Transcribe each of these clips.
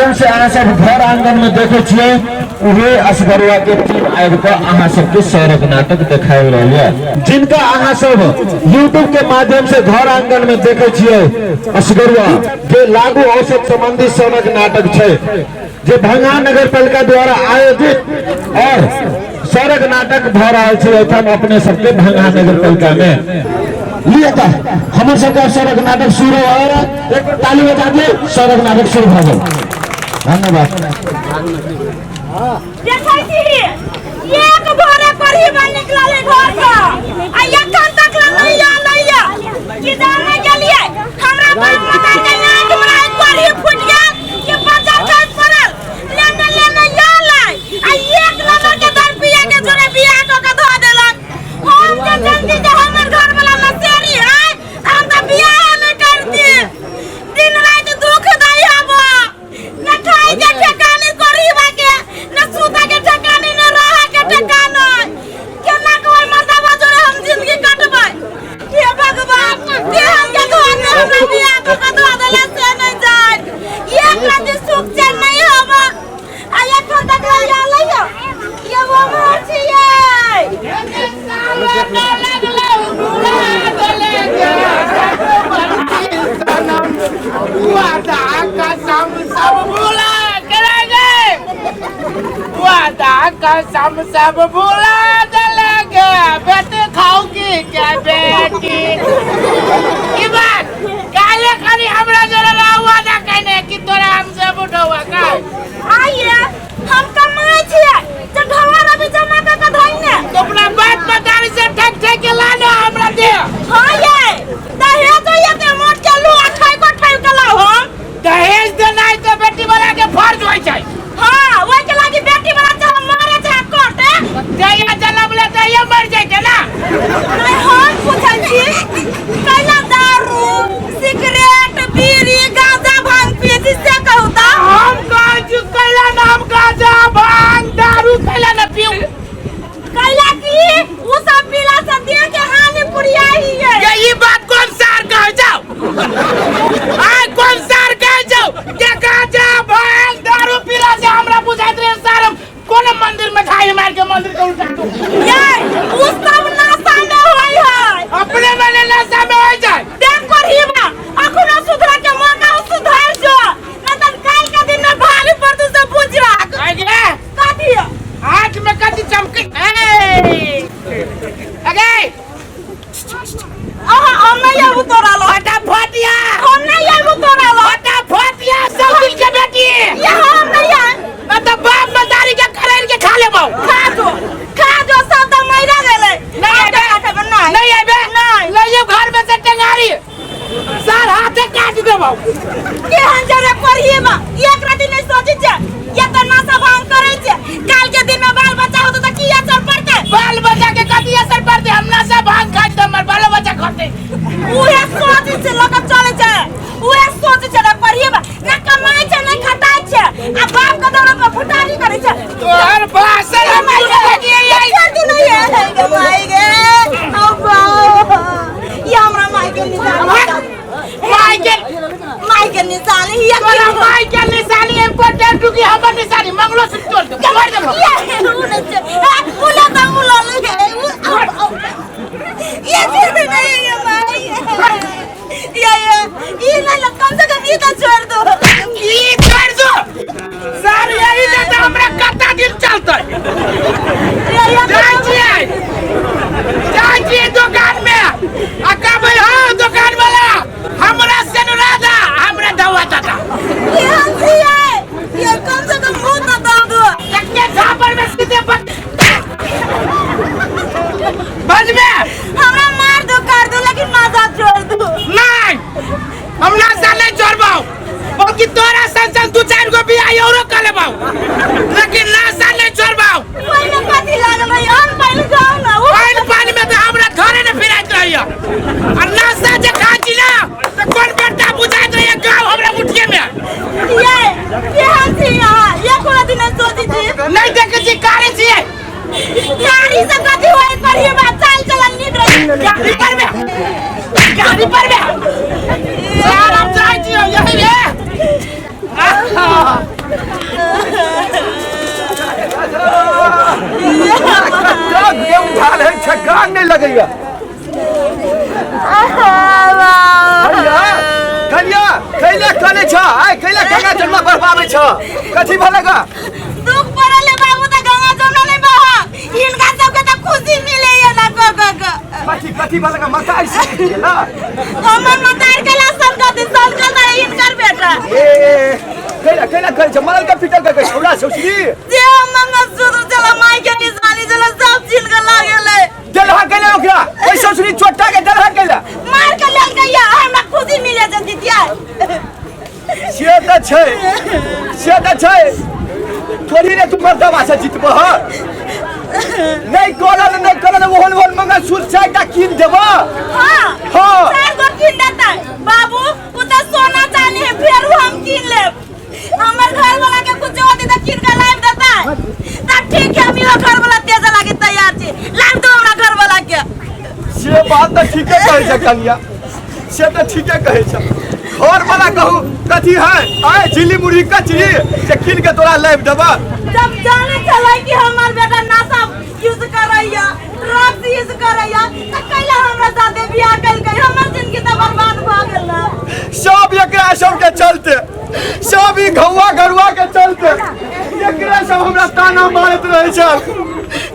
माध्यम से अहाँ सब घर आंगन में देखे छियै, उहे असगरुआ के टीम आबि कऽ अहाँ सबके सड़क नाटक देखाबि रहल यऽ। जिनका अहाँ सब यूट्यूब के माध्यम से घर आंगन में देखे छियै, असगरुआ जे लागू औषध संबंधी सड़क नाटक छै, जे भंगा नगर पालिका द्वारा आयोजित और सड़क नाटक भऽ रहल छै एहिठाम अपने सबके भंगा नगर पालिका में। लिअ तऽ हमर सबके सड़क नाटक शुरू भऽ गेल। एक बेर ताली बजा दियौ, सड़क नाटक शुरू भऽ गेल। धन्यवाद। देखै छी, एक भोरे परिवार निकलल है घर से आ एखन तक ले नहीं आयल है। कि जाने गेलिए हमरा बाप माता के नाक हमरा एक बार ही फूट गेल कि बच्चा खस पड़ल लेने लेने आयल है आ एक नंबर के दर पिया के जोरे बियाह क के धो देलक। हम जे जानती जे हमर घर वाला नशेड़ी है, हम त बियाह नहीं करती। दिन रात दुख दै हबो, न खाइ के ठेकानी करीबा के, न सुता के ठेकानी, न रहा के ठेकाना। केना के ओइ मर्दबा जोरे हम जिंदगी कटबै? हे भगवान, के हमके घर में हमरा बियाह क के धो देला से नहीं जान। एक राति सुख चैन नहीं हबो आ एखन तक नहीं आलै है। ये वो मोर छियै। वादा कसम सब भूला करेंगे, वादा कसम सब भूला देलेंगे, बेटे खाओगी क्या बेटी? की बात काले खाली हमरा जरा वादा कहने कि तोरा हम सब उठौआ का आइए हम कमाइ छियै जे घरवा रवि जमा कऽ के धइने। तो अपना बाप मतारी से ठक ठक के लानो हमरा दे। हाँ ये दहेज ये मोट के लू आ खाइ को ठैल के लाओ हम। दहेज देनाइ तऽ बेटी वाला के फर्ज होइ छै। हाँ, ओहि के लागी बेटी वाला चाहे मारे चाहे कटे। जहिया जनम ले तहिया मर जैते ना। नहीं हम पूछै छी कैला दारू सिगरेट बीड़ी गांजा भांग पिए छी से कहू तऽ। हम कहै छी कैला नाम गांजा भांग दारू कैला न पीऊ? कैला की उ सब पीला से देह के हानि पुरियाही है। ये ई बात कौन सार कहै जाओ? आय कौन सार कहै जाओ के गांजा भांग दारू पीला से हमरा बुझाइत रहे सार हम कोनो मंदिर में झाई मार के मंदिर के उल्टा दू। ये उ सब नशा में होय है। अपने मने नशा में हो जाए। देख करहीबा अखनो सुधरे के मौका हो, सुधर जो न त काल के दिन में भारी पड़तू से बुझबाक। आइ गे कथी हाथ में कथी चमके? ए अगे अहाँ हम नहीं आबू तोरा लग। फटाफट या हम नहीं आबू तोरा लग। फटाफट या सब दिन के बेटी। ये हम नहीं आए। न त बाप मदारी के करैल के खा लेबौ। खा जो खा जो सब त मरा गेलै। नहीं आबे। खेबै नहीं। नहीं आबे। नहीं। लइयो घर में से टेंगारी सार हाथे काट देबौ। केहन जरे पढ़िएबा एक राति नहीं सोची छे ये त नशा भांग करै छे, काल के दिन में बाल बच्चा होतो त की असर पड़तै? बाल बच्चा के कथी असर पड़तै? हम नशा भांग खाइ त हमर बालो बच्चा खतै। उहे सोची छे लक चलै छे, उहे सोची छे रे पढ़िएबा न कमाइ छे न खटाइ छे आ बाप के दौड़ पर फुटानी करै छे। तोहर भाषण हम सुनबे के आई। छोड़ दे नहीं है गे माई गे अब्बा, ये हमरा माई के निशानी। माई के माई के निशानी ये तोरा माई के निशानी इम्पोर्टेंट टू की हमर निशानी मंगलो से तोड़ दे मार दे। ये उ नहीं छे उ ले त उ ल ले उ ये फिर भी नहीं है माई। ये ये नहीं कम से कम ये तो छोड़ दो। ई छोड़ दो सर, यही ले त हमरा कत्ता दिन चलतै। जाइ छियै जाइ छियै दुकान में आ कहबै हाँ दुकान वाला हमरा सेनुरा दा हमरा दवा दादा। केहन छियै ये कम से कम मुंह तो दऽ दो। एके झापर में सीधे बजबे। हमरा मार दो कर दो लेकिन नशा छोड़ दो। नहीं हम नशा नहीं छोड़बौ, बल्कि तोरा संग संग दू चार गो बियाह औरो कर लेबौ लेकिन नशा नहीं छोड़बौ। ओहिमे कथी लागल है? हम पहिले जाउ ना। पानि पानि में तऽ हमरा घरे ने फिराइत रहैया आ नशा जे खाइ छी ना तऽ कोन बेटा बुझाइत रहैया गाँव हमरा मुठिये में। ये केहन छी अहाँ? एको दिन नहीं सोचै छी। नहीं देखै छी कारी छियै। गाड़ी से कथी होय करिए बात चाल चलन नीक रहे। गाड़ी पर में गाड़ी पर में सर हम जाइ छियै यही रे। आहा। एहन ठेकान नहि लगैया। कनिया, कनिया, कैला कने छ? आइ कैला गंगा जमुना बहबाबै छ? कथी भले गा? दुख पड़ल है बाबू त गंगा जमुना नहीं बहा, हिनका सबके त खुशी मिले ये ना क क क। कथी कथी भले गा? मताई से ना हमर मतार के ला सनकत सनकत है हिनकर बेटा। ए कैला कैला करै छ? मरल के पिटल के छौड़ा छौसरी जे हम मंगलसूत्र चला, माई के निशानी चला, सब छीन के ला गेलै। देलहा कैला ओकरा? ओइ ससुरी चोट्टा के देलहा कैला? मार के लेल गैया, हमरा खुशी मिले जे दितिया। से तऽ छै, से तऽ छै, थोड़ी रे तू मर्दबा से जीतबह। नहि करल, नहि करल, ओहन ओहन मंगलसूत्र 4टा कीन देबह। हाँ हाँ। 4 गो कीन देतै बाबू, उ तऽ सोना चानी है, फेरू हम कीन लेब। हमर घर वाला के कुछ होती तऽ कीन के लाइब देतै तऽ ठीक है, हम इहो घर वाला तेज लागे तैयार छी, लाइब दो हमरा घर वाला के। से बात तऽ ठीके कहै छै कनिया, से तऽ ठीके कहै छै। घर वाला कहू कथी है? आय झिल्ली मुरही कचरी से कीन के तोरा लाइब देबह। जब जाने छलै कि हमर बेटा नशा यूज करैया, ड्रग्स यूज करैया, तऽ कैला हमरा साथे बियाह केलकै? हमर जिंदगी तऽ बर्बाद भऽ गेल। सब एकरा सबके चलते, सब ई घौआ घरुआ के चलते एकरा सब हमरा ताना मारैत रहै छल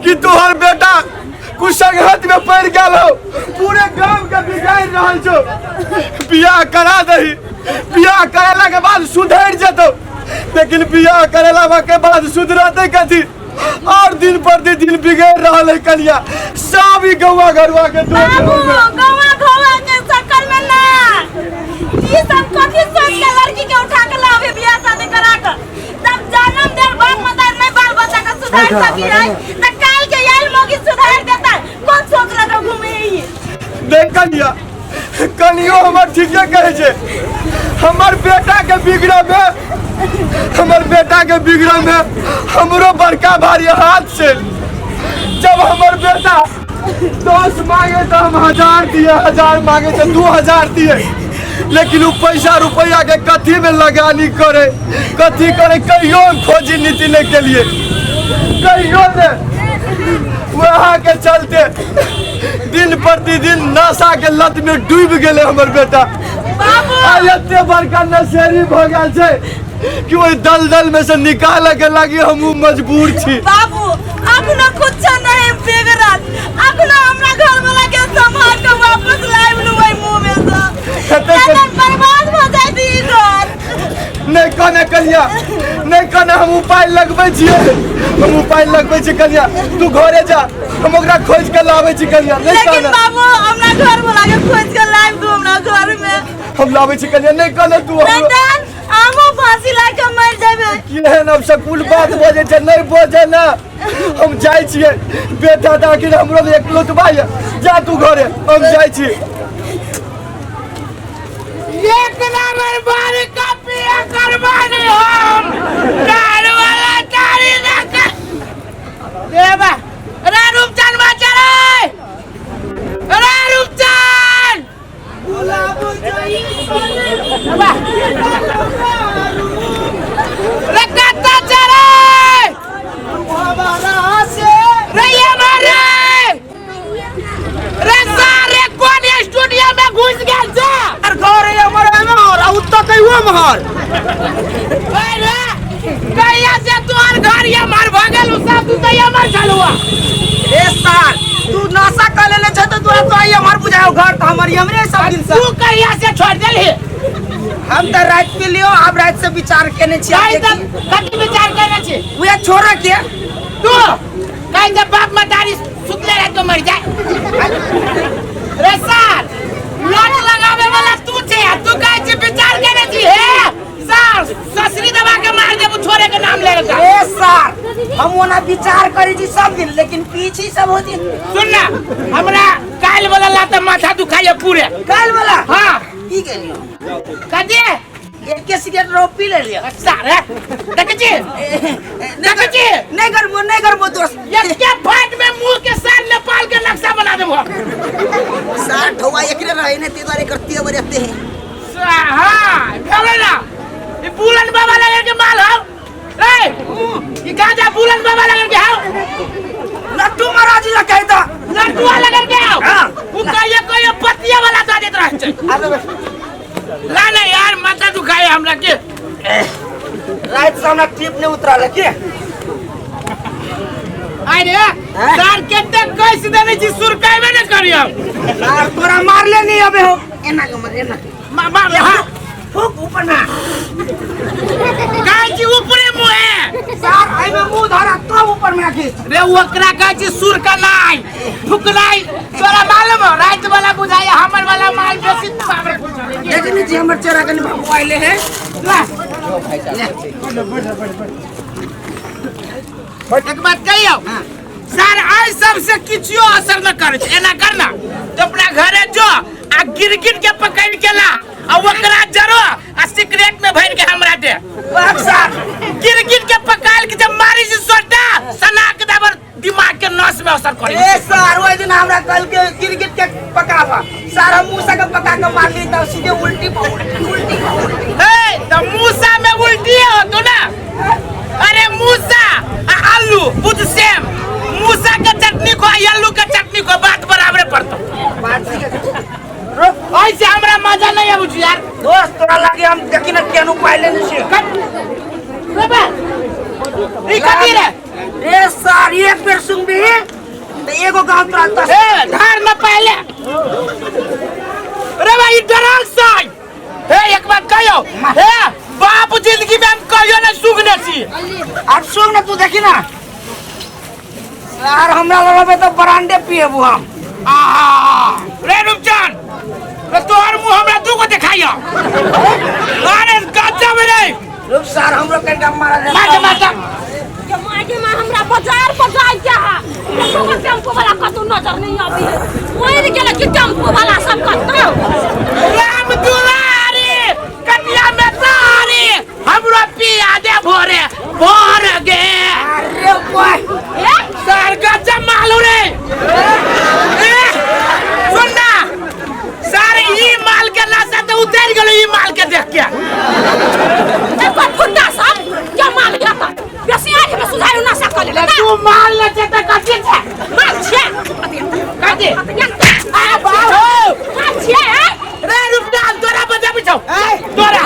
कि तोहर बेटा कुसंगत में पड़ि गेल हो, पूरे गाम के बिगाड़ि रहल छौ, बियाह करा दही, बियाह करेला के बाद सुधरि जेतौ। लेकिन बियाह करेला के बाद सुधरतै कथी? और दिन प्रतिदिन बिगड़ रहल है कनिया, सब ई गौआ घरुआ के दोष। बाबू गौआ घौआ के चक्कर में ना, ई सब कथी सोच के लड़की के उठा के लावे बियाह शादी करा के? तब जन्म देल बाप मतार नहीं बाल बच्चा के सुधार सकी है त काल के आयल मोगी सुधार देता? कौन सोच लगा घूमे ही? देख कनिया, कनियो हमर ठीके कहै छै, हमर बेटा के बिगड़े में, हमर बेटा के बिगड़े में हमरो बड़का भारी हाथ छै। जब हमर बेटा 10 मांगे तो हम 1000 दिए, 1000 मांगे तो 2000 दिए, लेकिन वो पैसा रुपया के कथी में लगानी करे, कथी करे, कहियो हम खोजी नीति नहीं के लिए, कहियो ने। वहाँ के चलते दिन प्रतिदिन नशा के लत में डूब गेले हमर बेटा। बाबू एते बड़का नशेड़ी भऽ गेल छै कि ओहि दलदल में से निकाले के लागी हमहूँ मजबूर छी। बाबू अखनो कुछ नहीं बिगड़ल, अखनो हमरा घर वाला के संभाल के वापस लाइब लुबै मुंह में से, तखन बर्बाद भऽ जाइत ई घर। नहीं कने कनिया, नहीं कने, हम उपाय लगबै छियै, हम उपाय लगबै छियै कनिया, तू घरे जा, हम ओकरा खोज के लाबै छी कनिया। नहीं लेकिन कने बाबू हमरा घर वाला के खोज के लाइब दू हमरा घर में। हम लाबै छी कनिया, नहीं कने तू नहीं तहन हमहूँ फांसी ला के मर जेबै। केहन अब सकुल बात बजै छै, नहीं बजै ना, हम जाइ छियै बेटा तऽ आखिर हमरो एकलौतबा यऽ, जा तू घरे, हम जाइ छी। एक नंबर बारी का पिया करवानी हम दारू वाला तारी ना कर देवा। अरे रूपचंद बचा रे, अरे रूपचंद रे कत्ता चले रे, ये मारे रे सारे कौन स्टूडियो में घुस गेल छे? घर है हमर एमहर आ उत्तर कहियो एमहर। अरे कहिया से तोहर घर ये मार भ गेल? उ सब तू तो ये मार छलुआ। ए सार तू नशा कर लेले छ तो तोरा तो एमहर बुझाओ घर त हमर हमरे सब दिन से। तू कहिया से छोड़ देलही? हम त रात पी लियो, आब रात से विचार केने छी। काहे त कथी विचार केने छी? उहे छोड़ के तू कहीं जब बाप मतारी सुतले रह तो मर जाए। रे सार लट लगावे वाला तू छे, तू कहे छी विचार केने छी? हे सार ससरी दबा के मार देबू, छोड़े के नाम ले रखा। ए सार हम ओना विचार करै छी सब दिन, लेकिन पीछी सब होती। सुन ना, हमरा काल वाला लात माथा दुखाइए पूरे। काल वाला? हाँ। पी गेलियो। कथी? एक सिगरेट रो पी ले लियो। सार देखै छी, देखै छी? नहीं करबो, नहीं करबो दोस्त। एके फाट में मुंह के सार नेपाल के नक्शा बना देबो। सार ठौआ एकरे रहे ने, ते दुआरे करती है रहते हैं। हाँ भेलै ना, ई बुलन बाबा लगे के माल हौ। ए ई गांजा बुलन बाबा लगे के हौ। लट्टू महाराज जी ला कहता। लट्टू छै। ला ना यार, माथा दुखाए हमरा के। रात से हमरा टिप नहीं उतरल के। अरे सर केते कैस देने छी, सुरकाइबे ने करियो। सर तोरा मारले नहीं अबे हो। एना के मार, एना मार। हां फूक ऊपर ना। काहे छी ऊपरे मुहे? सर आई में मुंह धरा तब ऊपर में आखी। रे ओकरा कहै छी सुरकनाइ फुकनाइ। तोरा मालूम हो रात वाला बुझाइ हमर वाला माल बेसी पावर। देखनी जी हमर चेहरा कनी बाबू आइले है। ला एक बात कहियो सर, आई सबसे किछियो असर न करे छै। एना करना तो अपना घरे जो आ गिरगिट के पकड़ के ला आ ओकरा जरो आ सिगरेट में भर के हमरा दे। सर गिरगिट के पकाल के जब मारी छी सोटा सना के दबर दिमाग के नस में असर करे। ए सर ओइ दिन हमरा कल के गिरगिट के पकावा सर, हम मूसा के पका के मारली त सीधे उल्टी उल्टी उल्टी। ए त मूसा में उल्टी होतो ना। अरे मूसा आ आलू बुझ सेम, मूसा के चटनी को आलू के चटनी को बात बराबर पड़तो। बात ठीक है। ऐसे हमरा मजा नहीं आबु छी यार। दोस्त तोरा लागे हम देखी ना केनु पाइले नहीं छी। रे बा ई कथी रे? ए सर एक बेर सुनबी त एगो गांव तोरा दस। ए धार न पहले रे भाई डराल साई। ए एक बात कहियो, ए बाप जिंदगी में हम कहियो ना सुगने छी। अब सुन ना तू देखी ना सर, हमरा लगबे त ब्रांडे पिएबू हम। आहा रे रूपचंद, रे तोहर मुंह हमरा दूगो देखाइयो। अरे गजब रे रूप सर, हमरो कनिका मारा दे। मार मार के मागे मां हमरा बाजार पर जाय के है। देखो टेम्पो वाला कतौ नजर नहीं आबी है। मरि गेल कि टेम्पो वाला सब कतौ। राम दुलारी कटिया में तारी हमरो पिया दे भोरे भोर गे। अरे ओए सर गजब मालू रे। ए सुन ना सर, ई माल के नशा तो उतर गेलो ई माल के देख के। एको फुट्टा सब के माल हेता बेसी आँख में सुझायो नशा कर ले। तू माल ले छै त कथी छै? माल छै कथी? आ बाबू माल छै। रे रूपलाल तोरा बजाबै छौ तोरा।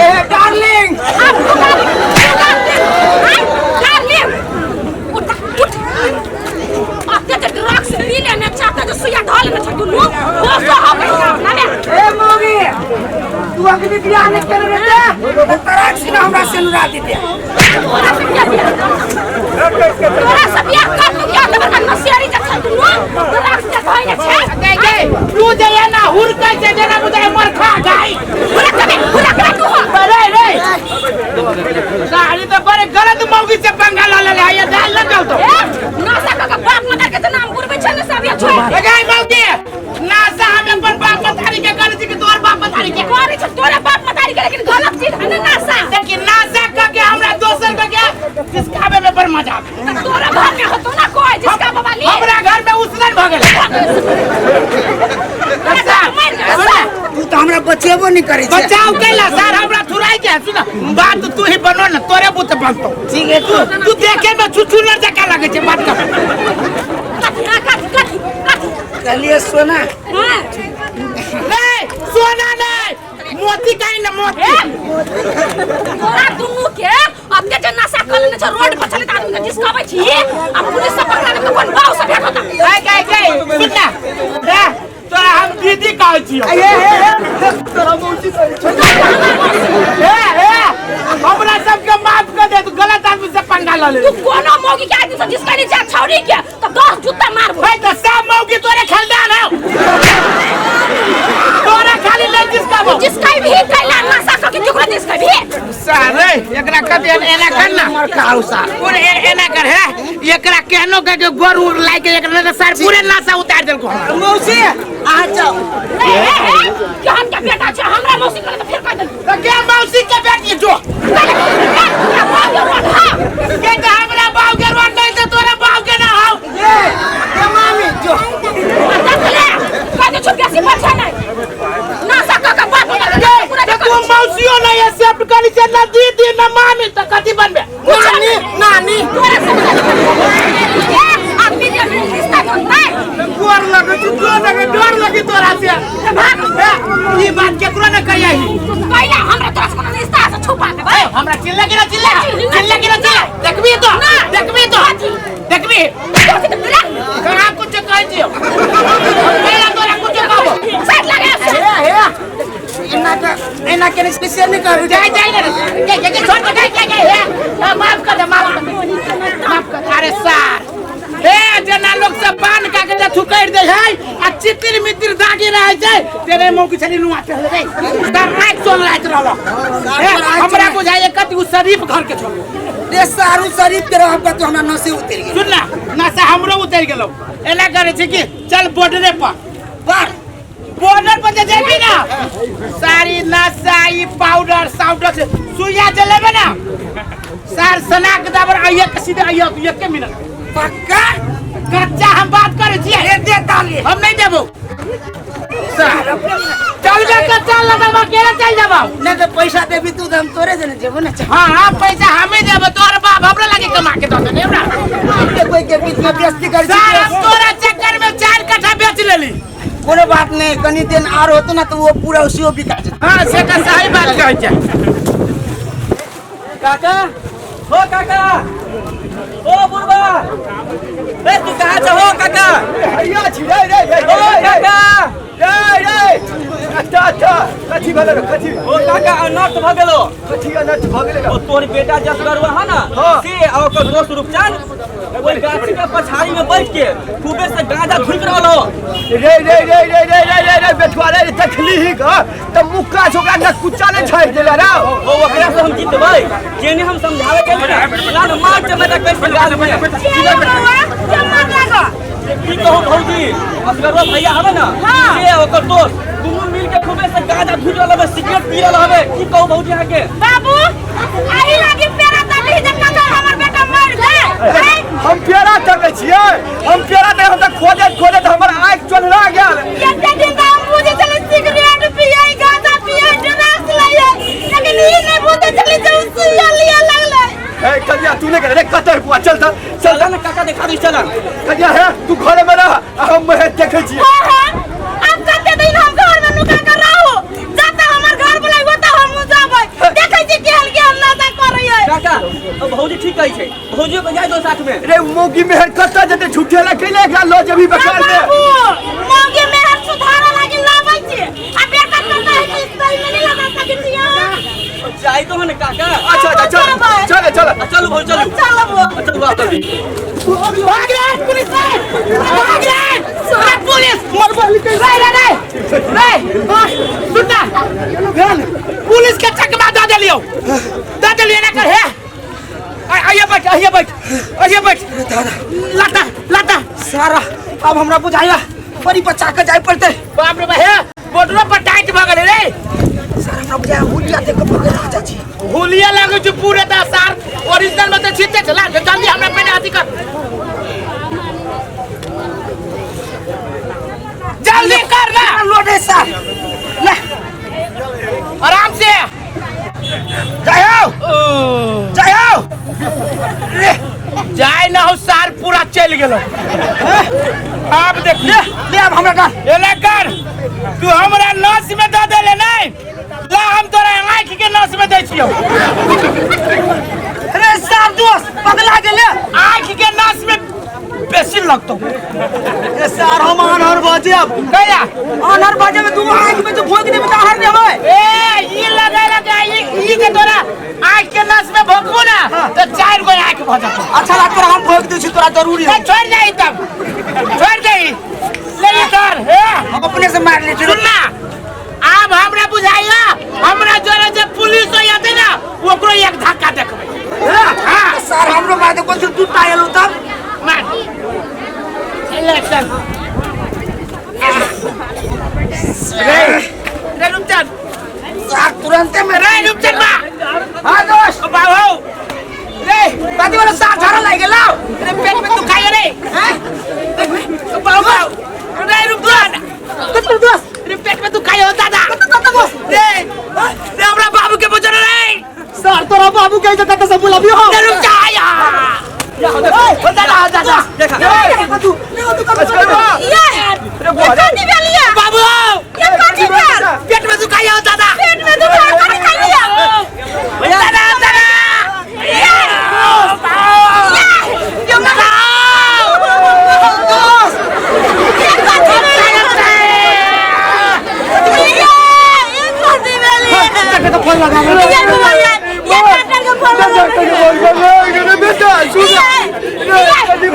ए डार्लिंग आप डार्लिंग उठ उठ। अते जे ड्रग्स पी लेने चाहता जो सुइया ढल में छै दुनू होश हो गई ना रे। ए मौगी तू अगली बियाह नहीं केने रे त तराक सिना हमरा सेनुरा दीते। तोरा से बियाह तोरा से बियाह कर लू क्या तबर का नशियारी जे छै दुनू ड्रग्स के धइने छै। गे गे तू जे एना हुरकै छै जेना बुझाय मरखा गाय। हुरक दे हुरक दे तू। अरे रे सारी तो बड़े गलत मौगी से पंगा ल ले ये दाल न चलतो। ए नशा क के बाप मदर के नाम बुरबै छै ने सब ये छोड़। लगाई मौगी नशा हम अपन बाप मतारी के करै छी कि तोर बाप मतारी के करै छै? तोरे बाप मतारी के, लेकिन गलत चीज है ना नशा। लेकिन नशा क के हमरा दोसर क के जिसकाबे में बड़ मजा आबे। तोरा घर में होतो ना कोई जिसका बाबा ली। हमरा घर में उसलन भ गेल। तू तो हमरा बचेबो नहीं करै छै। बचाव कैला सर हमरा थुराई के सुन बात तू ही बनो न तोरे बुते बनतो। ठीक है तू तू देखे में छुछुनर जका लागे छै बात कर। कथी कथी कथी कथी चलिए सोना। हां नहीं सोना नहीं मोती काहे न मोती। तोरा दुनू के अते जे नशा कर लेने छै रोड पर चलैत आदमी के जिसकाबै छी आ पुलिस सब पकड़ा के कोन बाव से भेट होता। ए गे गे सुन ना ए तोरा हम दीदी कहै छियौ। ए ए तोरा मौसी कहै छै। ए ए हमरा सबके माफ कर दे, तू गलत आदमी से पंगा ल ले। तू कोनो मौगी के आदमी से जिसका नहीं जा छौड़ी के तो 10 जूता मारबो। भाई तो सब मौगी तोरे खानदान हौ। तोरा खाली ले जिसका वो जिसका भी कैला नशा क के केकरो जिसका भी। सर एकरा कते एना कर ना मर खाऊ सर पूरे एना कर है एकरा केहनो के गोर उर लाइ के एकरा सर पूरे नशा उतार देलको। मौसी आ जाओ। ए ए केहन के बेटा छै हमरा मौसी करे त फिर कह देलको। त के मौसी के बेटी जो के त हमरा बाप के रोड नहीं त तोरा बाप के ना हौ। ए के मामी जो देख ले कह दे छुपिया सी बच्चा नहीं नशा क के बाप पूरा त तू मौसियो नहीं एक्सेप्ट करी छै ना दीदी ना मामी त कथि बनबे? नानी नानी तोरा सब आदमी जे रिश्ता जोड़तै गोर लगै छी। झूठो सके डर लगी तोरा से। भाग ई बात केकरो न कहियाही। कैला हमरा तोरा से कोनो रिश्ता से छुपा देबै। हमरा चिल्ला के ना चिल्ला, चिल्ला के ना चिल्ला। देखबी तो, देखबी तो, देखबी। कहाँ कुछ कह दियो। मेरा तोरा कुछ कहबो। साथ लगे। हे हे एना के एना के से नहीं कर जाय जाय ना। के के छोड़ दे के के हे माफ कर दे, माफ कर दे, माफ कर। अरे सर ए जना लोग सब पान का के थुकड़ दे है आ चितिर मितिर दागी रहे छै तेरे मुंह के छली नुआ चल रे सर रात चल रात रहलो। हमरा बुझाय कत उ शरीफ घर के छोड़ रे सारू शरीफ के रहब त हमरा नसे उतर गेल। सुन ना नशा हमरो उतर गेलो। एना करे छै कि चल बॉर्डरे पर पर बॉर्डर पर जे जेबी ना सारी नशा ई पाउडर साउडर से सुइया जलेबे ना सार सना के दाबर आइए के सीधे आइए एक मिनट पक्का कच्चा हम बात करे छियै। ए दे ताली हम नहीं देबो सर। चल बे कच्चा लगाबा केना चल जाबो। नहीं तो पैसा देबी तू त हम तोरे जने जेबो ना। हां हां पैसा हमें देबो तोर बाप हमरा लागे कमा के दो ने हमरा के कोई के बीच में बेइज्जती कर सर। हम तोरा चक्कर में 4 कट्ठा बेच लेली। कोनो बात नहीं कनी दिन आर होतो ना तो वो पूरा उसी बिका जेतै। हां से त सही बात कहै छै। काका हो काका ओ बुढ़बा ए तू कहाँ छ हो काका? हैया छी रे रे रे ओ काका रे रे अच्छा अच्छा कथी भेलै रे कथी? ओ काका अनर्थ भ गेलो। कथी अनर्थ भ गेलै? ओ तोर बेटा जसगरुआ है ना से आ ओकर दोस्त रूपचंद ओइ गाछी के पछाड़ी में बैठ के खूबे से गांजा धुक रहल हो। रे रे रे रे रे रे रे रे बेटुआ रे देखली ही ग त मुक्का छोकरा न कुच्चा ने छाड़ देला रे। ओ ओकरा से हम जीतबै जेने हम समझावे के ना ना मार चमेटा कैसे गाल में की कहू भौजी असगरुआ भैया हवे ना से ओकर दोस्त दुनू मिल के खूबे से गांजा धुक रहल हवे सिगरेट पी रहल हवे। की कहू भौजी अहाँ के? बाबू आही लागी पेरा तकली जे कतौ हमर बेटा मर गेल। हम पेड़ा तकै छियै, हम पेड़ा तक हम त खोजैत खोजैत हमर आँखि चोन्हरा गेल। कते दिन त हम बुझै छली सिगरेट पियै गांजा पियै ड्रग्स लैयै लेकिन ई नहि बुझै छली जे उ सुइया लिअ लगलै। हे कन्या तू नहि रे कतै बुआ चल त चल चल ना काका देखा दी चल। कन्या हे तू घरे में रह आ हम हे देखै छियै। हां हां अब कते दिन हम घर में नुका के रहू जाता हमर घर बुलाइबो त हम जाबै देखै छी केहन केहन नशा करैयै। काका अब भौजी ठीक कहै छै भौजियो के जाय दो साथ में। रे मौगी मेहर कतऽ जेतै झूठे ला कैले एकरा ल जेबी बेकार में। बाबू मौगी मेहर सुधारे लागी लाबै छी आ बेटा कतऽ है कि सही में नहीं लगा सकै छी। जाय तो ने काका। अच्छा अच्छा चल चल चल चलू भौजी चलू चलबो चलू बाप जल्दी। भाग रे पुलिस रे भाग रे अरे पुलिस मरबो रे रे रे रे सुन ना पुलिस के चकमा दे देलियो दे देलियो ना कर हे आइए बैठ आइए बैठ आइए बैठ लाता लाता सारा अब हमरा बुझाया बड़ी बचा के जाय पड़ते। बाप रे बा हे बॉर्डर पर टाइट भ गेलै रे। सारा हमरा बुझाया हुलिया देख के भगल राजा जी हुलिया लागै छै पूरे दा सार ओरिजिनल में त छिते चला जल्दी हमरा पहले अथी कर जल्दी कर ना लोड है सर ले आराम से जाओ जाओ रे जाय ना हो सार पूरा चल गेलो। आप देख ले ले अब हमरा कर एला कर तू हमरा नस में दे देले नहीं ला हम तोरा आँख के नस में दै छियौ। अरे सार दोस्त पगला गेले आँख के नस में बेसी लगतो। ए सार हम आनहर बाजे अब कया आनहर बाजे में दू आँख में जो भोग देबे त आनहर देबै। ए ई लगा लगा ई के तोरा आँख के नस में भोगबो ना तो 4 गो आँख भ जतो। अच्छा ला तोरा हम भोग दै छी तोरा जरूरी है। छोड़ जाई तब छोड़ जाई ले इधर हे हम अपने से मार ले। सुन ना अब हमरा बुझाइया हमरा जोरे जे पुलिस हो जाते ना ओकरो एक धक्का देखबै। हां सर हमरो मार दे कोन टूटा आयल तब मार ले चल रे रे रुपचंद सर तुरंत में रे रुपचंद बा। हां दोस्त बाबू रे बाती वाला सार झाड़ा लाग गेलो रे पेट में दुखाय रे। हां बाबू रे रुपचंद दोस्त रे पेट में दुखाय हो दादा रे रे हमरा बाबू के बुझल रे सर तोरा बाबू के जता त सब बुलाबियो रे रुक जा या दादा दादा देखा तू ये रे बुआ रे। कथी भेल ये? बाबू ये कथी भेल? पेट में दुखाइया दादा पेट में दुखा कथी खाइया? भैया दादा दादा ये ये दादा दोस्त ये कथी भेल ये? ये कथी भेल ये? तो फोन लगा ये बुआ ये ये डॉक्टर के फोन लगा। डॉक्टर के फोन कर रे बेटा सुन रे कदी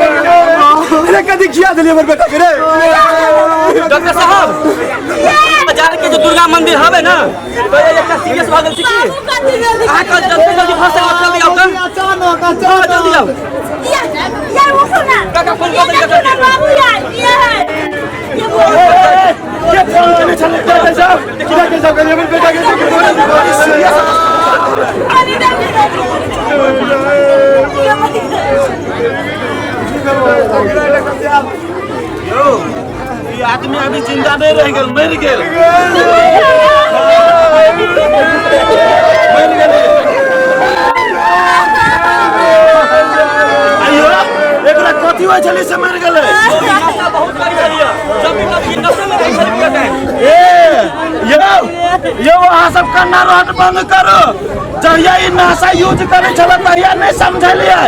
रे कदी खिया देलियै हमर बेटा के रे। डॉक्टर साहब बाजार के जो दुर्गा मंदिर हवे ना तो ये एकटा सीरियस भऽ गेल छै की बाबू कथी भेल? अहाँ के जल्दी जल्दी भऽ सके जल्दी आउ तऽ अचानक हाँ, अचानक जल्दी आउ। ये ये उठो ना। काका फोन ये कर दिया देखो ना बाबू यार ये है ये वो के फोन केने छलै डॉक्टर साहब डॉक्टर साहब कहलियै हमर बेटा के सीरियस पानी डाल दे। यौ ई आदमी अभी जिंदा नहीं रह गेल मरि गेल मरि गेल। आइयो एकरा कथी होइ छलै से मरि गेलै। नशा बहुत करी छलियै जब भी कभी नशे में रहै छलियै पूरा टाइम। ए यौ यौ अहाँ सब कन्ना रहट बंद करू। जहिया ई नशा यूज करै छलै तहिया नहीं समझलियै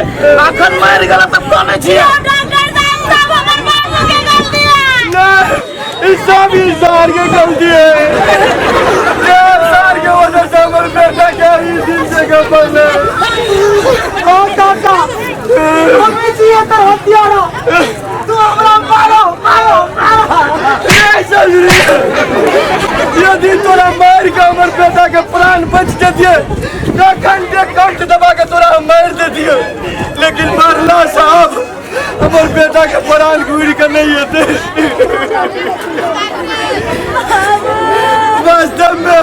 अखन मरि गेल तब कनै छियै। डॉक्टर साहब सब हमर बाबू के गलती है। नहीं ई सब ई सार के गलती है। ये सार के वजह से हमर बेटा के ई दिन जगह पर है। ओ काका हमें चाहिए तो हथियारा तू हमरा मारो मारो मारो। रे ससुरी यदि तोरा मार के हमर बेटा के प्राण बच जतिये तखन के कंठ दबा के तोरा हम मार देतिये लेकिन मारला साहब हमर बेटा के प्राण घूर के नहीं एते। वास्तव में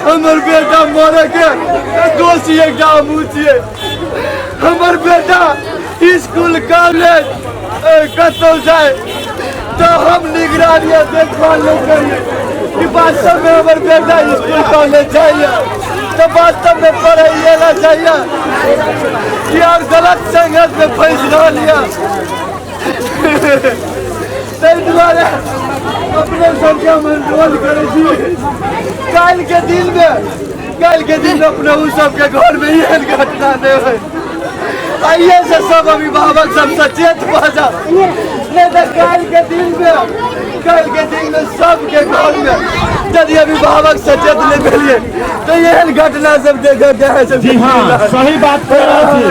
हमर बेटा मरे के दोषी एकटा हमहूँ छियै। हमर बेटा स्कूल कॉलेज कतौ जाए तो हम निगरानी आ देखभाल नहीं करिए कि वास्तव में हमर बेटा स्कूल कॉलेज जाइए तो वास्तव में पढ़ैए ला जाइए कि और गलत संगत में फंस रहल यऽ। ताहि दुआरे अपने सबके हम अनुरोध करै छी काल्हि के दिन में काल्हि के दिन अपने ओ सबके घर में एहन घटना नहि होइ। आइए से सब अभिभावक सब सचेत भऽ जाओ नहीं तो काल्हि के दिन में काल्हि के दिन में सबके घर में यदि अभिभावक सचेत नहीं भेलिए तो एहन घटना सब देखे के है सब। जी हाँ सही बात कह रहल छी।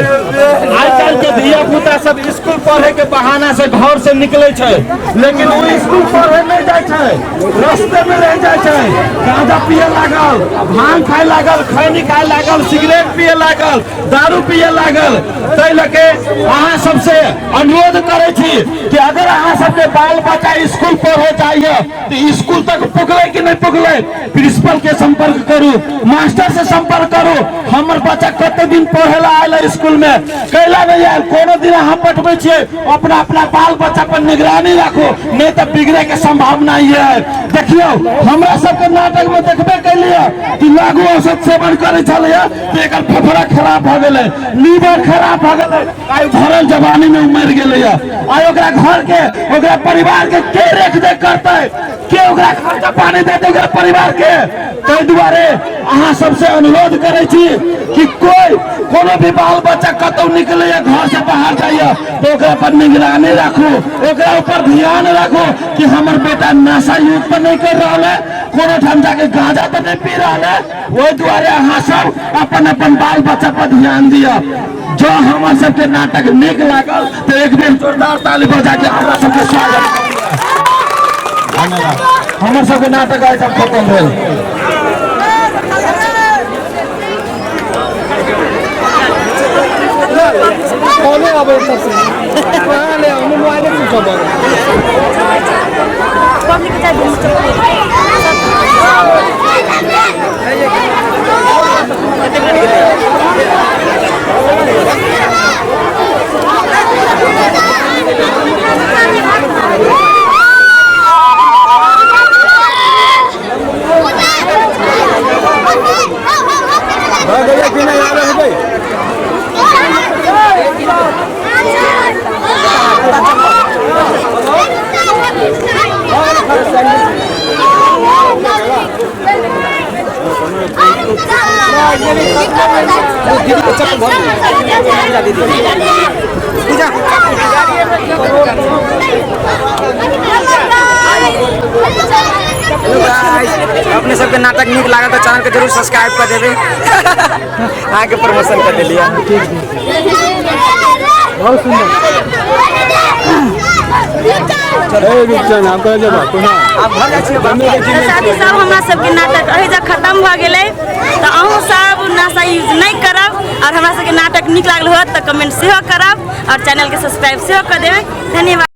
आइ काल्हि के धिया पुता सब स्कूल पढ़े के बहाना से घर से निकले छै लेकिन ओ स्कूल पढ़े नहीं जाइ छै रास्ते में रह जाइ छै। गांजा पिए लागल भांग खाए लागल खैनी खाए लागल सिगरेट पिए लागल दारू पिए लागल। ताहि लऽ के अहाँ सबसे अनुरोध करै छी कि अगर अहाँ सबके बाल बच्चा स्कूल पढ़े जाइए तो स्कूल तक पुगलै कि नहीं पुगलै प्रिंसिपल के संपर्क करू मास्टर से संपर्क करू। हमर बच्चा कते दिन पढ़े ला आयल स्कूल में कैला नहीं आयल कोनो दिन अहाँ पठबै छियै अपना अपना बाल बच्चा पर निगरानी राखू नहीं तो बिगड़े के संभावना ये है। देखियौ हमरा सबके नाटक में देखबे कैलियै कि लागू औषध सेवन करै छलैया तऽ एकर फेफड़ा खराब भऽ गेलै लीवर खराब भऽ गेलै आइ भरल जवानी में मरि गेलैया। आइ ओकरा घर के ओकरा परिवार के के रेख देख करतै के ओकरा खर्चा पानी देतै ओकरा परिवार के। ताहि दुआरे अहाँ सबसे अनुरोध करै छी कि कोई कोनो भी बाल बच्चा कतौ निकलैया घर से बाहर जाइया तो ओकरा पर निगरानी राखू ओकरा ऊपर ध्यान राखू कि हमर बेटा नशा यूज पर नहीं कर रहल है कोनो ठाम जाके गांजा तो नहीं पी रहल है। ओहि दुआरे अहाँ सब अपन अपन बाल बच्चा पर ध्यान दिअ। जो हमर सबके नाटक नीक लागल तो एक बेर जोरदार ताली बजा के हमरा सबके स्वागत करियौ। धन्यवाद। हमर सबके नाटक आइ तक खत्म भेल। कॉले आबै सबसे कहाँ ले हम मोबाइले स्विच ऑफ भऽ गेल। पब्लिक के भऽ गेलै कि नहि आबै हेबै? हेलो गाइस, अपने सबके नाटक नीक लागल तऽ चैनल के जरूर सब्सक्राइब कर देबै। अहाँके प्रमोशन कर देलियै। बहुत सुंदर। आब घर जाइ छियै। साथी सब, हमरा सबके नाटक एहि खत्म भऽ गेलै। तऽ अहूँ सब नशा यूज नहि करब और हमरा सबके नाटक नीक लागल होत तऽ कमेंट सेहो करब और चैनलके सब्सक्राइब सेहो कर देबै। धन्यवाद।